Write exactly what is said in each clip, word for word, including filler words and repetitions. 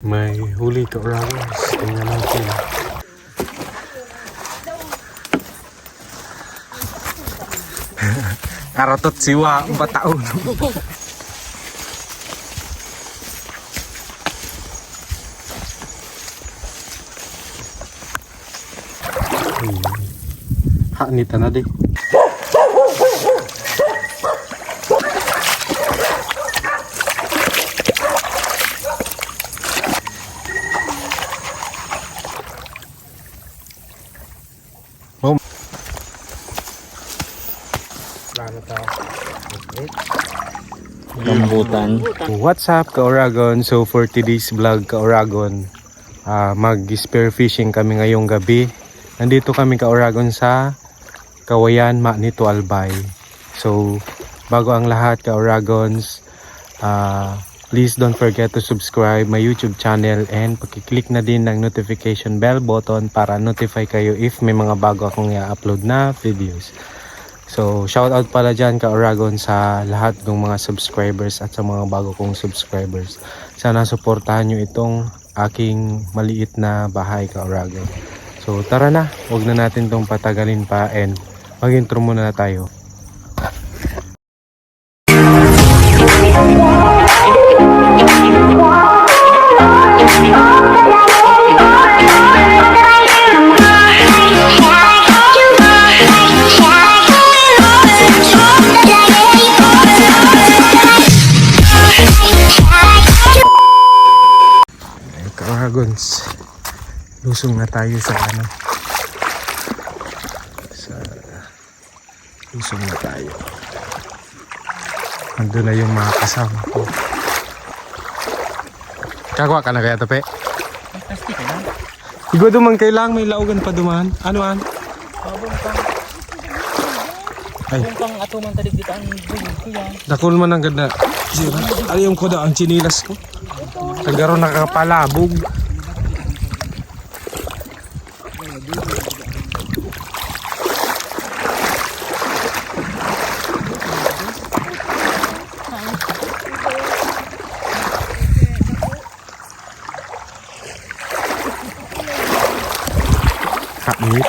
May huli, ka-Oragons. Tingnan natin. Aratot siwa, bataon. Ha, nita na di. Boom. Plano ta. Rambutan. What's up, ka-Oragon? So, for today's vlog, ka-Oragon, ah, mag-spear fishing kami ngayong gabi. Nandito kami, ka-Oragon, sa Kawayan, Manito, Albay. So, bago ang lahat, ka-Oragons, ah, please don't forget to subscribe my YouTube channel and pakiclick na din ng notification bell button para notify kayo if may mga bago akong i-upload na videos. So, shout out pala dyan, ka-Oragon, sa lahat ng mga subscribers at sa mga bago kong subscribers. Sana suportahan nyo itong aking maliit na bahay, ka-Oragon. So, tara na, wag na natin tong patagalin pa and mag-intro muna na tayo. Ay, ka-Oragons. Lusong na tayo sa ano. Sa, lusong na tayo. Nandun na yung mga kasama ko. Kagawa ka na kaya, Tape? Plastic na. Igwa duman kay lang, may laugan pa duman. Ano an? Abong pang, Ay. Abong pang ato man tadig dito ang bugod ko yan. Dakul man ang ganda. Sira. Ay, yung kuda, ang chinilas ko. Tagaro nakapalabog. Kapit.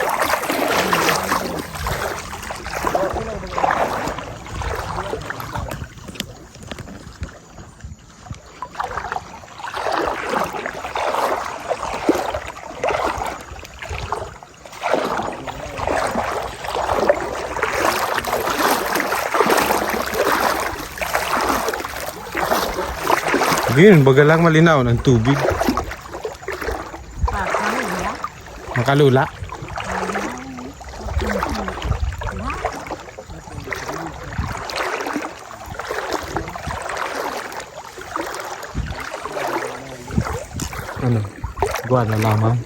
Yun, baga lang malinaw ang tubig. Makalula. Ano? Guwa na lamang.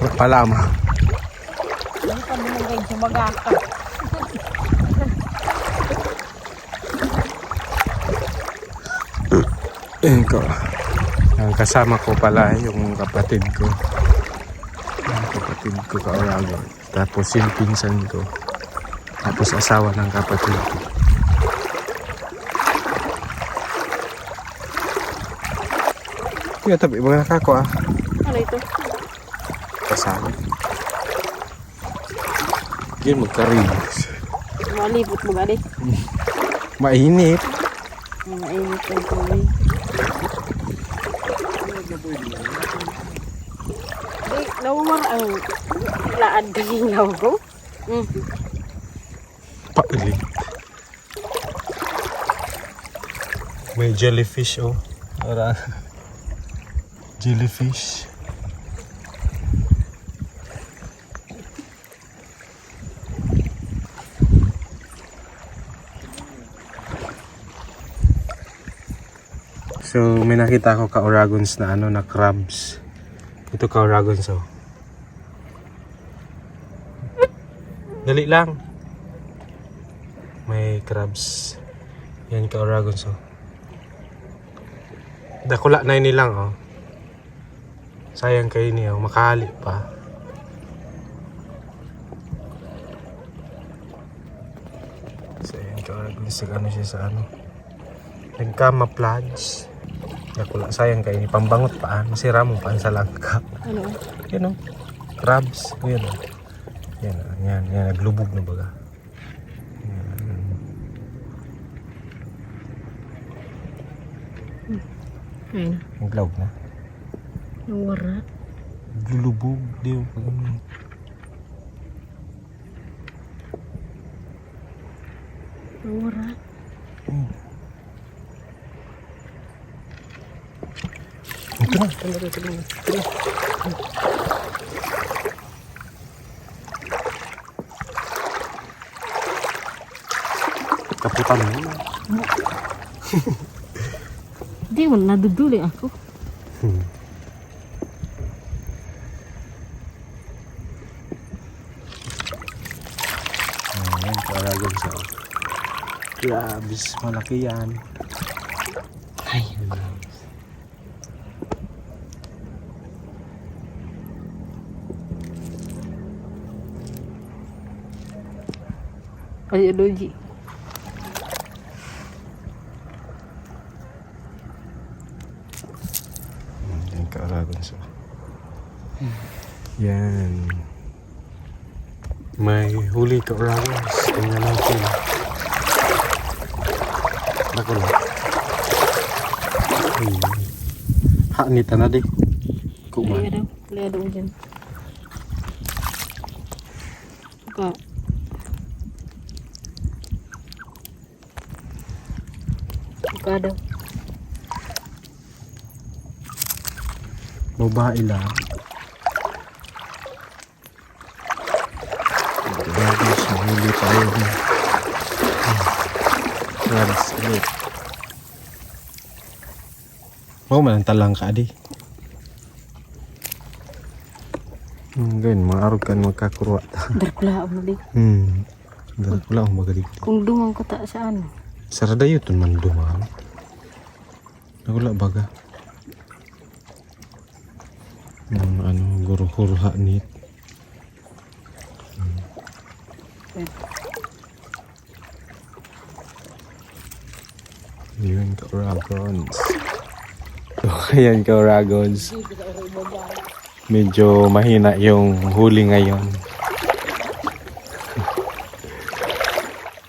Wala pa lamang. Ano pa naman kayo gumagaka? Ayan ko. Ang kasama ko pala yung kapatid ko. Ang kapatid ko, ka-Oragon. Tapos yung pinsan ko. Tapos asawa ng kapatid ko. Yung tabi, mga nakako ah. Ano ito? Kasama. Yun, magkaribos. Malibot mo gani. Mainit. Mainit ang tubig. Di, nawawar ang laad ko yung lawgo. Mm. Pailit. May jellyfish, oh. Ara. Jellyfish. So, may nakita ako, ka-Oragons, na ano, na crabs. Ito, ka-Oragons, oh. Dali lang. May crabs. Yan, ka-Oragons, oh. Dakula na ini lang, oh. Sayang kayo niya, oh. Makali pa. So, yan, ka-Oragons, nag-ano siya sa ano. Nagkama-plunge. Dakula, sayang kay ni pambangot pa, ah. Masiramon pa ang salangka. Ano? Yan, oh. Crabs. Yan, oh. Yan, oh. Yan, yan. Naglubog na baga. Yan. Ayun. Naglaog na. Nawara. Naglulubog. Di, oh. Nawara. Hmm. Ito na. Ito na, ito na, ito na. Kaputan mo na. Di mo, naduduli ako. Hmm. Ayan, talagang sa, grabe, malaki yan. Ay, ay, Doji. Yan, ka-Aragons, oh. Yan. May huli, ka-Aragons. Tingnan natin. Naku lang. Hmm. Ha, nita na di. Kuman. Lado, lado dyan. Ka. Ka daw. Babae lang. Grabe, sa huli tayo. Crabs ulit. Mao man ang talangka, di. Hmm, ganyan, mga arog kan magkakurwa ta. Darkulaon na di. Hmm. Darkulaon, magaling. Kung dumang ka ta sa ano? Saradayoton man dumang. Wala baga. Ang ano, guruhurha ni. Yun, ka-Aragons. So, ayan, ka-Aragons. Medyo mahina yung huli ngayon.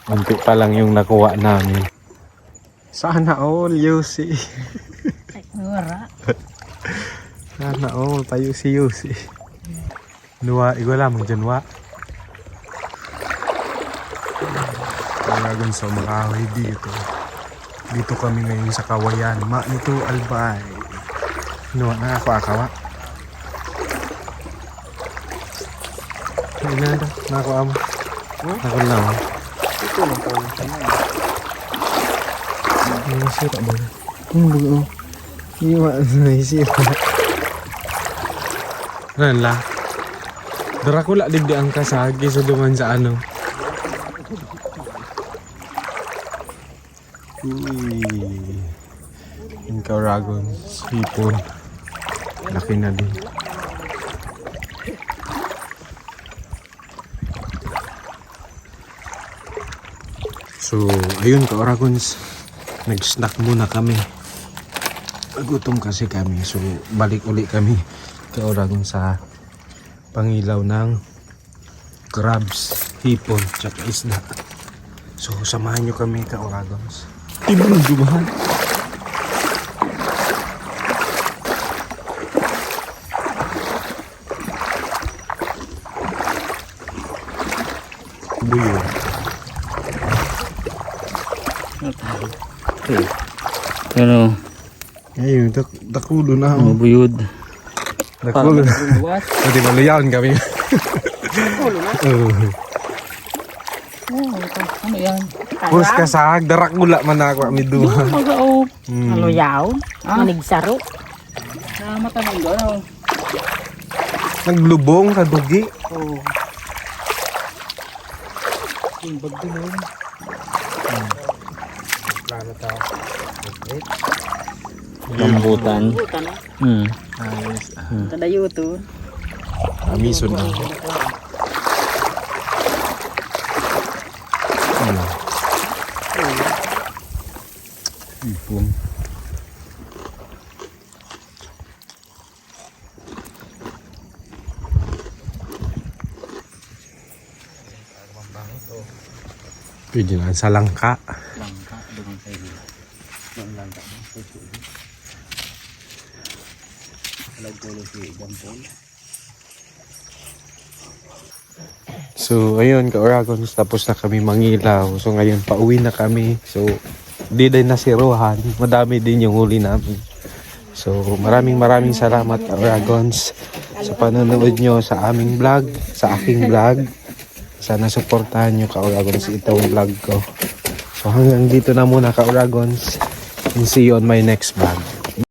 Unti pa lang yung nakuha namin. Sana all, Yusi. Ay, wala. Sana all, pa Yusi, Yusi. Nuwa, igwa lamang dyan, wa. Talagang sa makahoy dito. Dito kami ngayon sa Kawayan. Ma nito, Albay. Nuwa, nakakuha ka, wa? Ay, nanda, nakakuha mo. Hmm? Nakakuha mo. Ito lang pala sa mga. Ang sira ba? Ang baga, oh. Iwa, may sira. Nan la. Darakula digdi ang kasagi sa duman sa ano. Uy. Yung ka-Aragons, hipon. Laki na din. So, ayun, ka-Aragons. Nag-snack muna kami. Nagutom kasi kami. So, balik uli kami, ka-Aragons, sa pangilaw ng crabs, hipon, tsaka isda. So, samahan nyo kami, ka-Aragons. Ibang dumahan. Buyo. Okay. Ano? Ayun, dak-, dakulo na, oh. Ang buyod. Dakulo na. Parang buwas. Pwede maluyawan kami. Dakulo na? Oo. Oo, ito. Ano yan? Puros kasag, darakula man ako, may duha. Yung mga, oh. Hmm. Ano yaon? Ah. Manigsaro. Sa mata ng ano? Naglubong sa dugi. Oo. Yung bagdulong. Hmm. Plano ta. Rambutan. Rambutan, ah. Hmm. Ayos, ah. Hmm. Kadayo to. Amison, ah. Hmm. Ipon. Pwede na sa langka. Langka, doon sa iyo. Doon langka. Sa iyo. Alag ko si Jampol. So, ayun, ka-Oragons, tapos na kami mangilaw. So, ngayon, pauwi na kami. So, di din na si Rohan. Madami din yung huli namin. So, maraming maraming salamat, ka-Oragons, sa panonood nyo sa aming vlog, sa aking vlog. Sana suportahan nyo, ka-Oragons, itong vlog ko. So, hanggang dito na muna, ka-Oragons. And see you on my next vlog.